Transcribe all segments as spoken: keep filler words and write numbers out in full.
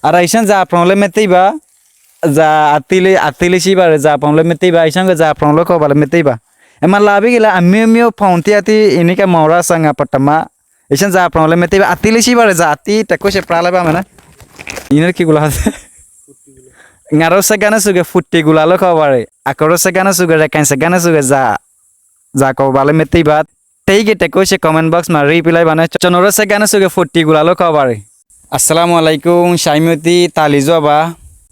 အရၢ် အံၤစံၣ် ဇာဖရိၣ်လၢမ့ၢ်တံၢ်ဘၣ်, ဇာအသံလၢ အသံလၢစံးဘၣ်ရၢ် ဇာဖရိၣ်လၢမ့ၢ်တံၢ်ဘၣ်, အံၤစံၣ်က့ ဇာဖရိၣ်လၢခီဘၣ်လၢမ့ၢ်တံၢ်ဘၣ်. အမၤလၢဘၣ်က့ၤလၢ အမျိုးမျိုး ဖရိၣ်တံၢ်အသံ အံၤန့ၣ်ကဲ မီၢ်ရၢ်စၢ်ငါပထမ, အံၤစံၣ် ဇာဖရိၣ်လၢမ့ၢ်တံၢ်ဘၣ်, အသံလၢစံးဘၣ်ရၢ် ဇာအသံ တကိးဆံးပြလၢဘၣ်မ့ၢ်နၤ, အံၤန့ၣ်က့ၤကူလၢ ငါရိၣ်စဲကါန့ၣ်ဆူၣ်က့ၤ ဖရိၣ်တံၢ်ကူလၢလၢခီဘၣ်ရၢ်, အကရိၣ်စဲကါန့ၣ်ဆူၣ်က့ၤ ရၢ်ကၣ်စဲကါန့ၣ်ဆူၣ်က့ၤ ဇာ ဇာကီဘၣ်လၢမ့ၢ်တံၢ်ဘၣ်, တ့က့ၤတကိးဆံး comment box မး reply ဘၣ်နၤ, ကၠီၣ်နီၣ်ရိၣ်စဲကါန့ၣ်ဆူၣ်က့ၤ ဖရိၣ်တံၢ်ကူလၢလၢခီဘၣ်ရၢ်. အ့စလၣ်မူအလ့ၣ်ကုမ် ရှဲမူတံၢ် တၢ်လံၤယွၤဘၣ်,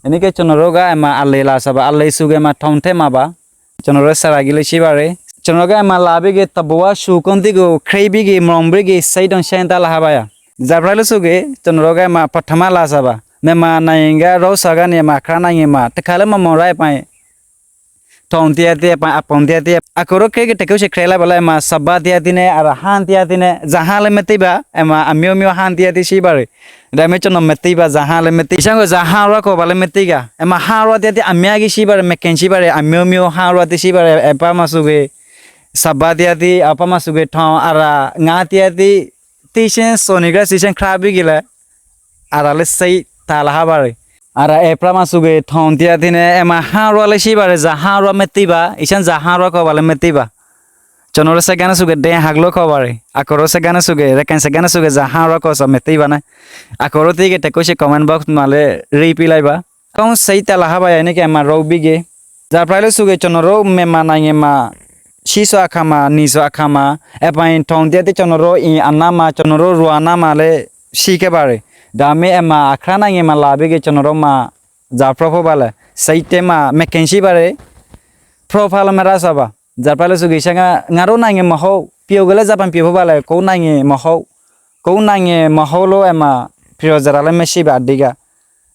အံၤန့ၣ်ကဲ ကၠီၣ်နီၣ်ရိၣ်ဂၤ အမၤအလ့ၣ်လၢ်စၢ်ဘၣ်, အလ့ၣ်ဆူၣ်က့ၤ မၤထီၣ်ထဲမးဘၣ်, ကၠီၣ်နီၣ်ရိၣ်စဲရၣ်က့ၤလၢစံးဘၣ်ရၢ်, ကၠီၣ်နီၣ်ရိၣ်ဂၤ အမၤလၢဘၣ်က့ၤ တဘိဝါ ဆူၣ်ကိၣ်သံၣ်ကိၣ် ခရံာ်ဘၣ်က့ၤ မီၣ်ဘၣ်က့ၤ စံးတီၢ်ဆဲးတၢ်လၢဟါဘၣ်ယၤ, ဇာဖရိၣ်လၢဆူၣ်က့ၤ ကၠီၣ်နီၣ်ရိၣ်ဂၤ အမၤပထမလၢ်စၢ်ဘၣ်, မ့ၢ်မၤနၤအံၤကဲ ရိၣ်စၢ်ဂၤန့ၣ် အမၤခရၣ်နၢ်ဂ့ၤမး တခါလၢမၤမီၢ်ရၢ်အပၢ် ထီၣ်တံၢ်အသံ အပၢ် အပၢ်တံၢ်အသံ, အကရိၣ်က့ၤက့ၤတကိးဆံး ခြဲးလၢဘၣ်လၢ အမၤစၢ်ဘၣ်တံၢ်အသံန့ၣ် အရၢ်ဟၣ်တံၢ်အသံန့ၣ်, ဇာ်ဟၣ်လၢမ့ၢ်တံၢ်ဘၣ်, အမၤ အမျိုးမျိုး ဟၣ်တံၢ်အသံစံးဘၣ်ရၢ်, ဒါမ့ၢ်ကၠီၣ်နီၣ်မ့ၢ်တံၢ်ဘၣ် ဇာ်ဟၣ်လၢမ့ၢ်တံၢ်, အံၤစံၣ်က့ ဇာ်ဟၣ်ရၢ်ကီဘၣ်လၢမ့ၢ်တံၢ်ဂၤ, အမၤဟၣ်ရၢ်တံၢ်အသံ အမ့ၢ်က့ၤစံးဘၣ်ရၢ်, မ့ၢ်က့ၤစံးဘၣ်ရၢ်, အမျိုးမျိုး ဟၣ်ရၢ်တံၢ်စံးဘၣ်ရၢ်, အပၢ်မၤဆူၣ်က့ၤ စၢ်ဘၣ်တံၢ်အသံ, အပၢ်မၤဆူၣ်က့ၤ ထီၣ် အရၢ်ငါးတံၢ်အသံ, သံဆဲး စိၤနံၤကရၢၢ် သံဆဲး ခြဲးဘၣ်က့ၤလၢ အရၢ်လၢစံးတၢ်လၢဟါဘၣ်ရၢ်, အရၢ် အပၢ်မၤဆူၣ်က့ၤ ထီၣ်တံၢ်အသံန့ၣ် အမၤဟၣ်ရၢ်လၢစံးဘၣ်ရၢ်, ဇာ်ဟၣ်ရၢ်မ့ၢ်တံၢ်ဘၣ်, အံၤစံၣ် ဇာ်ဟၣ်ရၢ်ကီဘၣ်လၢမ့ၢ်တံၢ်ဘၣ်, ကၠီၣ်နီၣ်ရိၣ်စဲကါန့ၣ်ဆူၣ်က့ၤ ဒဲဟးကလိခီဘၣ်ရၢ်, အကရိၣ်စဲကါန့ၣ်ဆူၣ်က့ၤ ရၢ်ကၣ်စဲကါန့ၣ်ဆူၣ်က့ၤ ဇာ်ဟၣ်ရၢ်ကီစၢ်မ့ၢ်တံၢ်ဘၣ်နၤ, အကရိၣ်တ့က့ၤတကိးဆံး comment box မးလၢ reply ဘၣ်, ကီၢ်စံးတၢ်လၢဟါဘၣ်ယၤန့ၣ်ကဲ အမၤရိၣ်ဘၣ်က့ၤ, ဇာဖရိၣ်လၢဆူၣ်က့ၤ ကၠီၣ်နီၣ်ရိၣ် မ့ၢ်မၤနၤအံၤမး ဆံဆူၣ်အခါမး နံၣ်ဆူၣ်အခါမး, အပၢ်အံၤ ထီၣ်တံၢ်အသံ ကၠီၣ်နီၣ်ရိၣ်အံၤ အနၢ်မး ကၠီၣ်နီၣ်ရိၣ်ရၢ်အနၢ်မးလၢ စံးကဲဘၣ်ရၢ်, ဒါမ့ၢ်အမၤအခရၣ်နၢ်ဂ့ၤမးလၢဘၣ်က့ၤ ကၠီၣ်နီၣ်ရိၣ်မၤ ဇာဖရိၣ်ဖိဘၣ်လဲၣ်, စံးတဲမး မ့ၢ်က့ၤစံးဘၣ်ရၢ်, ဖရိၣ်ဖးလၢမ့ၢ်ရၢ်စၢ်ဘၣ်, ဇာဖရိၣ်လၢဆူၣ်က့ၤ အံၤစံၣ်က့ ငါရိၣ်နၢ်ဂ့ၤမဟီၣ်, ပျိၣ်က့ၤလၢ ဇာပၢ်ပျိၣ်ဖိဘၣ်လဲၣ်, ကိးနၢ်ဂ့ၤမဟီၣ်, ကိးနၢ်ဂ့ၤမဟီၣ်လၢ အမၤ ဖံးရီၣ်စဲရၣ်လၢမ့ၢ်စံးဘၣ် အဒိကၣ်,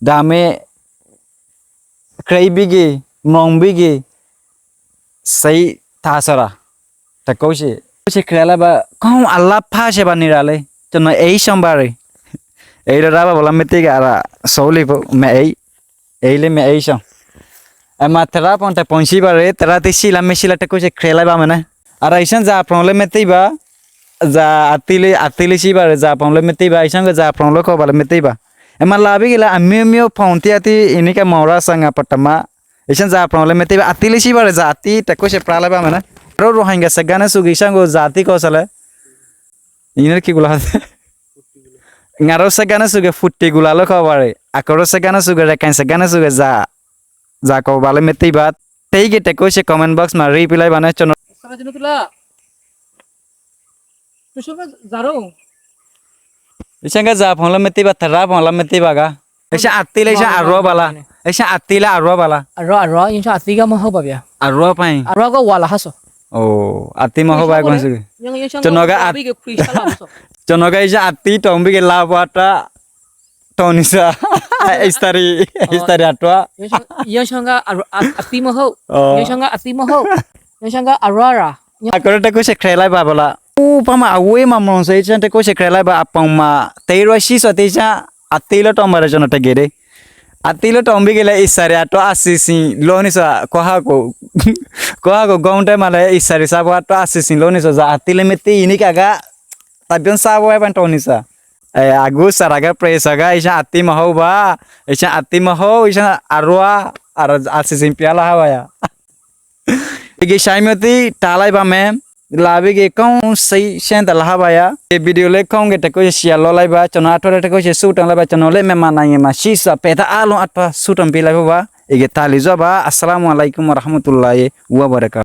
ဒါမ့ၢ် ခြဲးဘၣ်က့ၤ မီၣ်ဘၣ်က့ၤ စံးတၢ်စၢ်ရၣ်, တကိးဆံး ကိးဆံးခြဲးလၢဘၣ် ကီၢ်အလၢဖးဆံးဘၣ်န့ၣ်ရၣ်လၢ ကၠီၣ်နီၣ်အ့ၣ်စံၣ်ဘၣ်ရၢ်, အ့ၣ်လၢရၣ်ဘၣ်ဘၣ်လၢမ့ၢ်တံၢ်ဂၤအရၢ် စိလံဖိ မ့ၢ်အ့ၣ်, အ့ၣ်လၢမ့ၢ်အ့ၣ်စံၣ်, အမၤသရၣ်ဖိတပိၢ်စံးဘၣ်ရၢ်, သရၣ်တံၢ်စံးလၢမ့ၢ်စံးလၢတကိးဆံးခြဲးလၢဘၣ်မ့ၢ်နၤ, အရၢ် အံၤစံၣ် ဇာဖရိၣ်လၢမ့ၢ်တံၢ်ဘၣ် ဇာအသံလၢ အသံလၢစံးဘၣ်ရၢ်, ဇာဖရိၣ်လၢမ့ၢ်တံၢ်ဘၣ်, အံၤစံၣ်က့ ဇာဖရိၣ်လၢခီဘၣ်လၢမ့ၢ်တံၢ်ဘၣ်, အမၤလၢဘၣ်က့ၤလၢ အမျိုးမျိုး ဖရိၣ်တံၢ်အသံ အံၤန့ၣ်ကဲ မီၣ်ရၢ်စၢ်ငါပထမ, အံၤစံၣ် ဇာဖရိၣ်လၢမ့ၢ်တံၢ်ဘၣ်, အသံလၢစံးဘၣ်ရၢ် ဇာအသံ တကိးဆံးပြလၢဘၣ်မ့ၢ်နၤ, ရိၣ်ရိၣ်ဟဲကၣ်စဲကါန့ၣ်ဆူၣ်က့ၤ အံၤစံၣ်က့ ဇာအသံကီးစၢ်လဲၣ်, အံၤန့ၣ်က့ၤကူလၢ ငါရိၣ်စဲကါန့ၣ်ဆူၣ်က့ၤ ဖရိၣ်တံၢ်ကူလၢလၢခီဘၣ်ရၢ်, အကရိၣ်စဲကါန့ၣ်ဆူၣ်က့ၤ ရၢ်ကၣ်စဲကါန့ၣ်ဆူၣ်က့ၤ ဇာ ဇာကီဘၣ်လၢမ့ၢ်တံၢ်ဘၣ်, တ့က့ၤတကိးဆံး comment box မး reply ဘၣ်န့ၣ် ကၠီၣ်နီၣ် အံၤစံၣ်က့ ဇာဖရိၣ်လၢမ့ၢ်တံၢ်ဘၣ် သရၣ်ဖရိၣ်လၢမ့ၢ်တံၢ်ဘၣ်ဂၤ, အံၤစံၣ် အသံလၢ အံၤစံၣ် အရၢၣ်ဘၣ်လၢ, အံၤစံၣ် အသံလၢအရၢၣ်ဘၣ်လၢ, အရၣ် အရၣ် ယံၤစံၣ် အသံကမဟီၣ်ဘၣ်ဘၣ်, အရၢၣ်ပၢ်အံၤ အရၣ်ကဝါလၢဟးစီၤ, အိၣ် အသံမဟီၣ်ဘၣ်ကွၢ်စူၣ်, ကၠီၣ်နီၣ်ဂၤ ကၠီၣ်နီၣ်ဂၤ အံၤစံၣ် အသံတီၢ်ဘၣ်က့ၤလၢပှၤတၢ် တီၢ်နံၣ်စၢ်, အံၤစံၣ် အံၤစံၣ် အတြီ, ယံၤစံၣ်က အသံမဟီၣ်, ယံၤစံၣ်က အသံမဟီၣ်, ယံၤစံၣ်က အရၣ်ရၣ်, အကရိၣ်တကိးဆံးခြဲးလၢဘၣ်ဘၣ်လၢ, အိၣ် ပှၤမၤအဝဲမၤမီၣ်စ့ၢ် ယံၤစံၣ် တကိးဆံးခြဲးလၢဘၣ် အပိာ်မၤ တ့ရၢၣ်စံၣ်စီၤ ယံၤစံၣ် အသံလၢတီၢ်မၤဒီး ကၠီၣ်နီၣ်တဂ့ၤဒၣ်, အသံလၢတီၢ်ဘၣ်က့ၤလၢ အံၤစံၣ် အတြီ အစံၣ်စံၣ်လိနံၣ်စၢ်, ကီၢ်ဟးကိၣ် ကီၢ်ဟးကိၣ် ကီၢ်တဲမးလၢ အံၤစံၣ် စၢ်ပှၤတြီ အစံၣ်စံၣ်လိနံၣ်စၢ် ယံၤ အသံလၢမ့ၢ်တံၢ်အံၤန့ၣ်ကဂၤ တၢ်ပၠိၣ်စၢ်ဝဲပှၤတီၢ်နံၣ်စၢ်, အဂုၤစၢ်တဂၤပြဲးစၢ်ဂၤ ယံၤစံၣ် အသံမဟီၣ်ဘၣ်, ယံၤစံၣ် အသံမဟီၣ် ယံၤစံၣ် အရၣ် အစံၣ်စံၣ်ပျဲလၢဟးဝဲယၤ, အက့ၤ ရှဲမူတံၢ် တၢ်လၢဘၣ်မ့ၢ် လၢဘၣ်က့ၤ ကီၢ်စံၣ် ယံၤစံၣ် တၢ်လၢဟးဝဲယၤ, အက့ၤ video လၢ comment က့ၤ တကိးဆံး share လီၤလၢဘၣ်, ကၠီၣ်နီၣ်အထွဲ တကိးဆံး ဆူၣ်တီၢ်လၢဘၣ်, ကၠီၣ်နီၣ်လၢ မ့ၢ်မၤနၤဂ့ၤမး စံၣ်စၢ် ပဲာ်ထံအါလီၤအထွဲ ဆူၣ်တီၢ်ပံလၢဘၣ်, အက့ၤ တၢ်လံၤယွၤဘၣ်, အ့စလၣ်မူအလ့ၣ်ကုမ် ဝရႃၣ်မတူလၢၣ် ဝဘရကၢၣ်